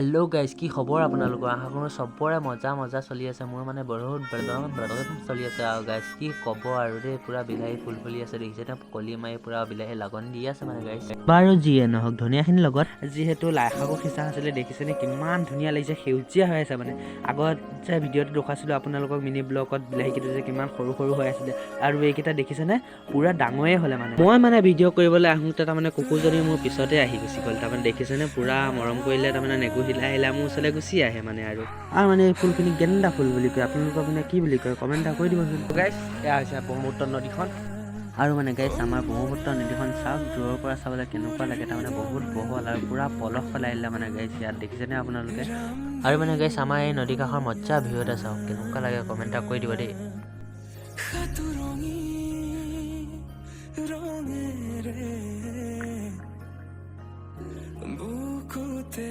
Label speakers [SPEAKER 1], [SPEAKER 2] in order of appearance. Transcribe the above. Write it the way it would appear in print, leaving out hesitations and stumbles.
[SPEAKER 1] Hello' guys, কি খবৰ আপোনালোকৰ? আশা কৰোঁ চবৰে মজা মজা চলি আছে। মোৰ মানে বহুত চলি আছে আৰু গাইজ, কি ক'ব আৰু দেই। পূৰা বিলাহী ফুল ফুলি আছে, দেখিছেনে? কলি মাৰি পূৰা বিলাহী লাগন দি আছে মানে গাইজ। বাৰু যিয়ে নহওক, ধনিয়াখিনিৰ লগত
[SPEAKER 2] যিহেতু লাই শাকো সিঁচা আছিলে, দেখিছেনে কিমান ধুনীয়া লাগিছে, সেউজীয়া হৈ আছে। মানে আগত যে ভিডিঅ'টো দেখুৱাইছিলোঁ আপোনালোকক মিনি ব্লগত, বিলাহীকেইটা যে কিমান সৰু সৰু হৈ আছিলে আৰু এইকেইটা দেখিছেনে, পূৰা ডাঙৰেই হ'লে। মানে মই মানে ভিডিঅ' কৰিবলৈ আহোঁতে তাৰমানে কুকুৰজনী মোৰ পিছতে আহি গুচি গ'ল। তাৰমানে দেখিছেনে, পূৰা মৰম কৰিলে, তাৰমানে নেগু হিলাই হিলাই মোৰ ওচৰলৈ গুচি আহে মানে। আৰু আৰু মানে এই ফুলখিনি গেন্দা ফুল বুলি কয়। আপোনালোকৰ মানে কি বুলি কয়, কমেণ্ট এটা কৰি দিবচোন।
[SPEAKER 3] গাইছ, এয়া হৈছে ব্ৰহ্মপুত্ৰ নদীখন।
[SPEAKER 2] আৰু মানে গাইছ, আমাৰ ব্ৰহ্মপুত্ৰ নদীখন চাওক, দূৰৰ পৰা চাবলৈ কেনেকুৱা লাগে। তাৰমানে বহুত বহল আৰু পূৰা পলস পেলাই দিলে মানে গাইছ ইয়াত, দেখিছেনে আপোনালোকে?
[SPEAKER 1] আৰু মানে গাইজ, আমাৰ এই নদী কাষৰ মজা ভিউ এটা চাওক, কেনেকুৱা লাগে কমেণ্ট এটা কৰি দিব দেই।
[SPEAKER 4] সাতোৰঙী ৰঙেৰে বুকুতে